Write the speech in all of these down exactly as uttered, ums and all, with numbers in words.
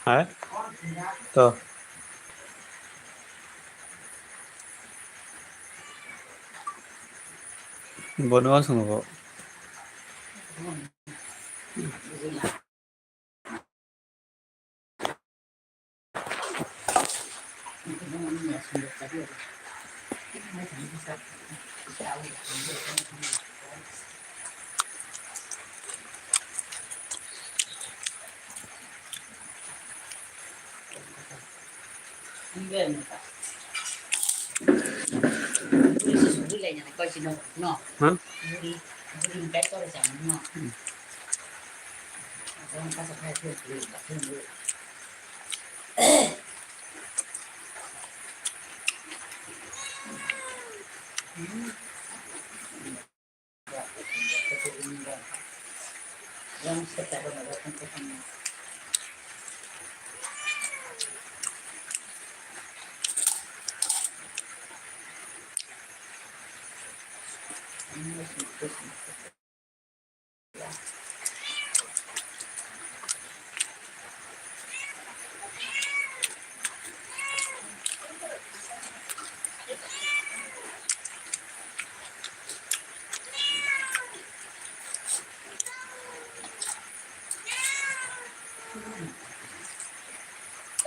Hai? To. Bono asongo.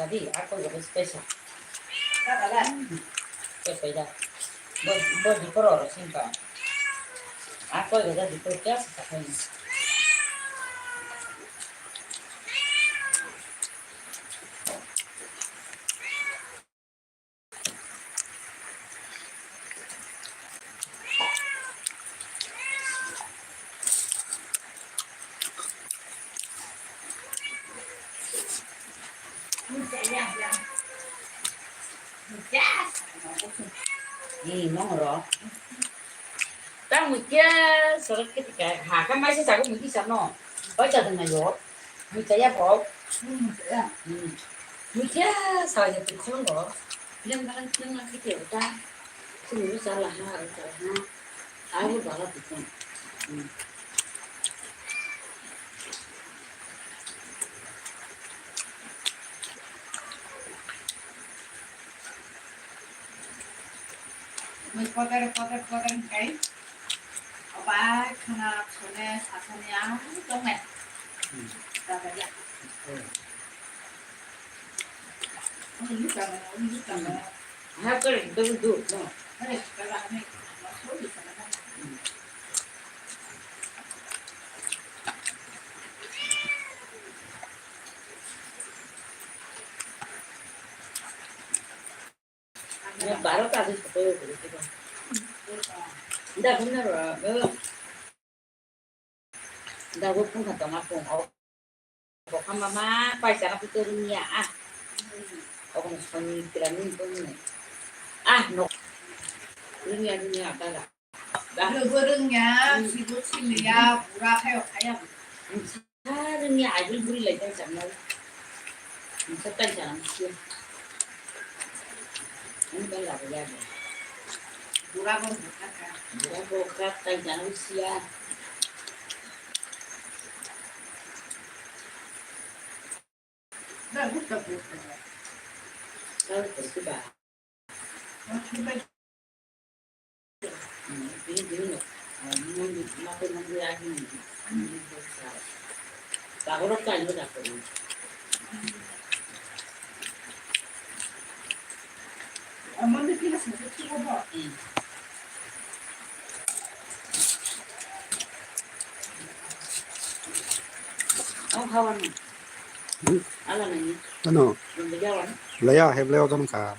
Tadi, ako gabus pesa. Kakala. Pesa ida. Bo, bo dikoro oro singka. Ako gada dikoro kya sa sakai. Ni nong ro. Tang mui khe sorok khe tika ha kha mai se jago mui kisa no. Bai cha dang na yo. Mui cha ya bo. Mui khe sa ya tu khon go. Yang barang yang na khe ta. Sini ni sa la ha, sa la ha. Ai bo bala tu khon. Mui kotor kotor kotor kai. Obai khana sone sasani ang tongnai. Tata ya. Uni tama, uni tama. Ha kare, double do, no. Kare, kare, ane, maso di sana. Baro ta di photo ko ko. Nda ko na ro. Nda ko phone kha tong a phone o. Bo kha mama paisa na photo rung ya a. O ko soni kira ni ko ni. Ah no. Rung ya rung ya ta ga. Logo rung ya, sibo sini ya, bura khayo khaya. Sa rung ya, ai buri lai tang chang nai. Sa tang chang si. Ani bang la ya. Bura bang bura ka. Bura bang ka tang chang si ya. Bura bang ka bura ka. Sa ko si ba. Ano. Laya, heblai o tong kha.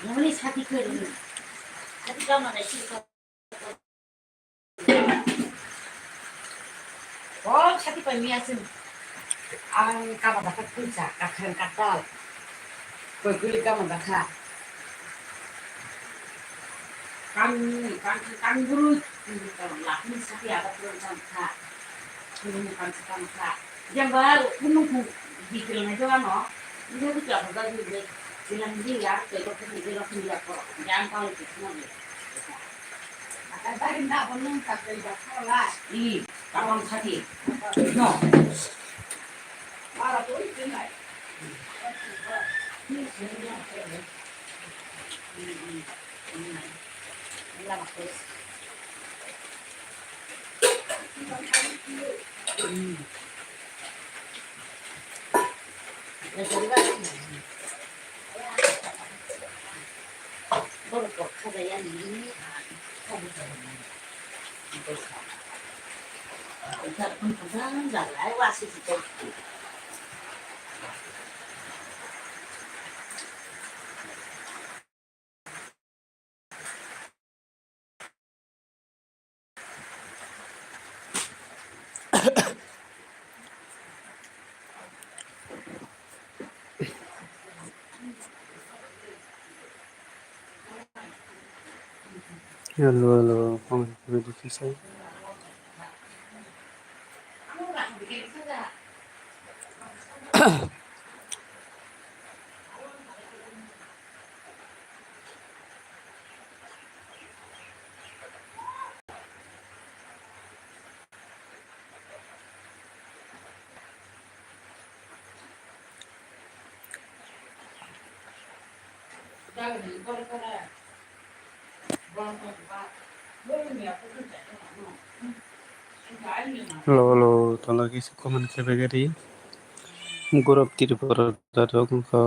Moni sati kiri, sati kama na sih. Oh, sati pai miya sih. Ang kama dapat pun sa, kakhan katal. Koi kuli kama dakha. Kami, kami, kami guru, kami kama lakni sati ada pun sa kha. Kami kami kami kha. Jang ba, kunung kung dikil na jawa no. Ini tu kya hoga di de. Bilang di ya, koi koi di de kung ya ko. Jang kau di kung di. Ih, tabang sati. No. Hello, hello. Ang ready to say. Hello, hello, tolagi si comment khe begari. Gurap Tripura da dok wngkha.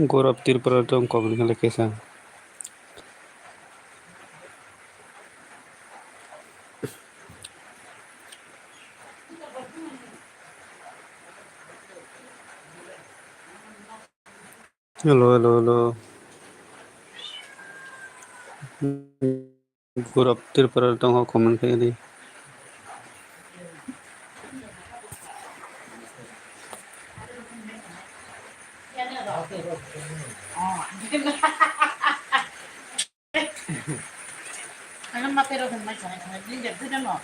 Gurap Tripura da wngkha bini khe kesa. Hello, hello, hello. Gurap Tripura tongo comment khaidi. Ano matero hwn mai sanai sanai, ninja dui dano.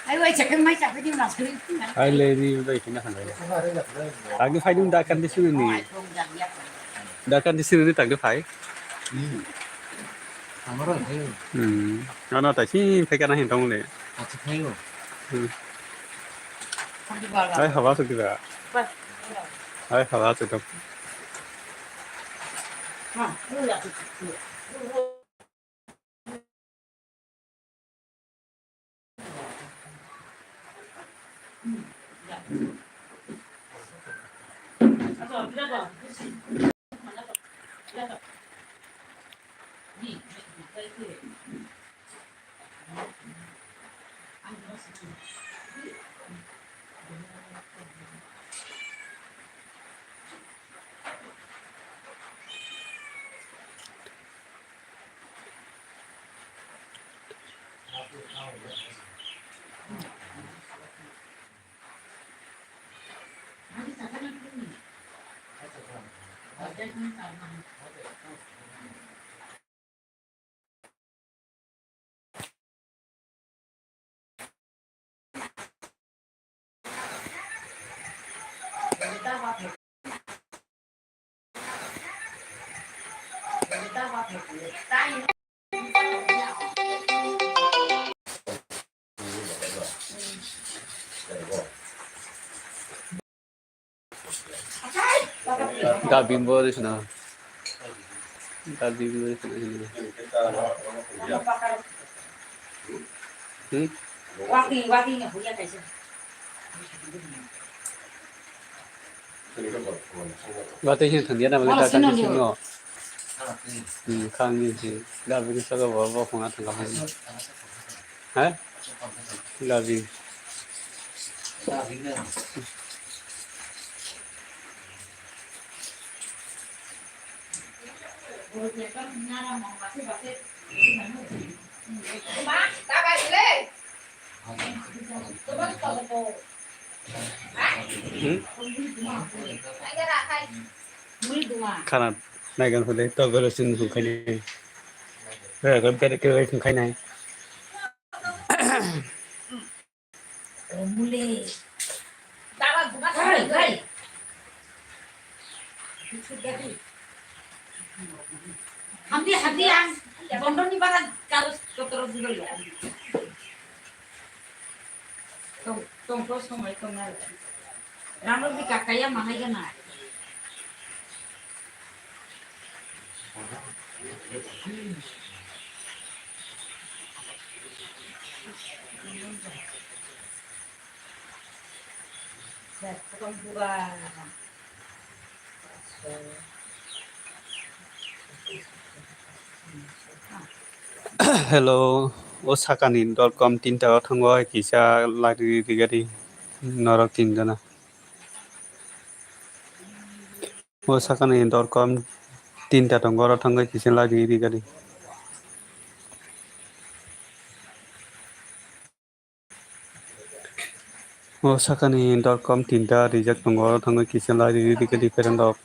Ai, wai, chakhe mai chakhe di mas kri. Ai, le, ni, dai, kina, khanai. Tagdi phai, ni, da, kan, di, sini, ni. Da, kan, di, sini, ni, tagdi phai. Hmm. Amaro, hai. Hmm. Ano, tai, si, phai, kana, hin, tong, le. Acha, phai, o. Hmm. Ai, hawa, sukira. Ai, hawa, sukira. Da bimbo de sina. Da bimbo de sina. Hmm? Wati, wati ne huya kaisa. Wati hin thandia na mali ta sino thandia ni. Sino. Hmm, khang ni si. Da bini saka bo bo khonga thangka. Ha? Labi. Hmm? Khana naigan hole to belo sin hung khainai. Belo belo belo hung khainai. Mule. Dawa guma. Hai, hai. Hamdi, hamdi ang. Bondoni bara kalos kotoro duloi. Tong, tong ko somoi tong nai. Rano di kakaya mahai gana. Hello, o sakani dot com tinta o thango hai kisa lari rigari norok tinjana. O sakani dot com tinta tongo, oro thangwi kisa lari rigari. O sakani dot com tinta rijak tongo, oro thangwi kisa lari rigari friend rok.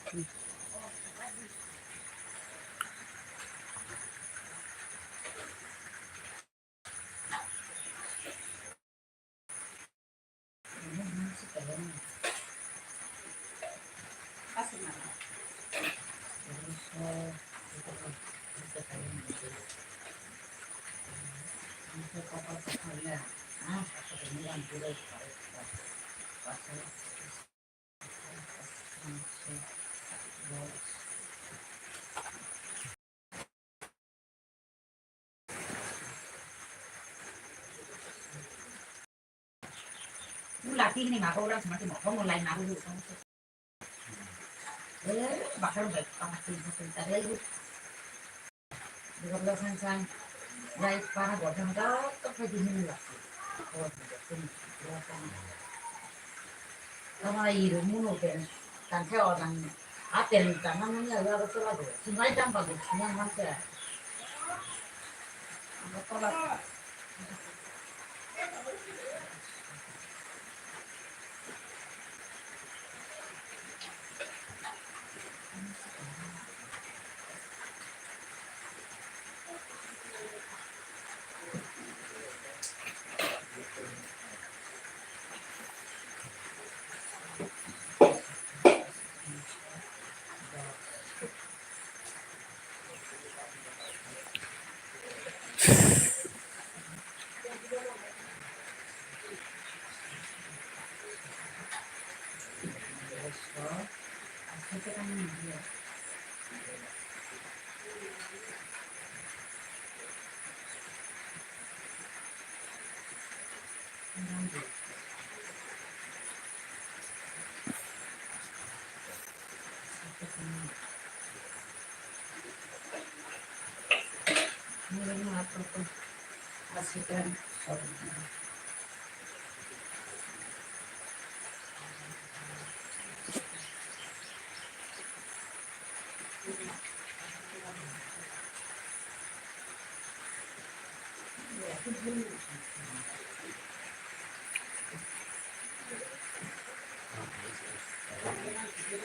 Lati hini ma ko ulang sama ti mo ko mo lai ma ko. Eh, bakar bai kama tui bakar ta rel bu. Bukan lo sang sang. Lai para gotong ta to pa di hin la. Kama iru muno pen. Tangke orang aten tangan mana ya lo to lagu. Sungai tang bagus sungai mangsa. Apa to lagu.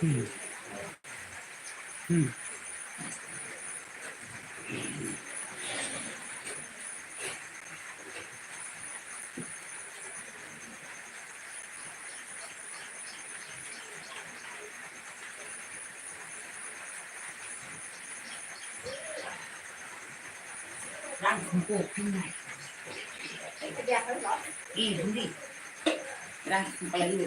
Hmm. Hmm. Rang khumku khinai. Eh, hindi. Rang khumku lagi.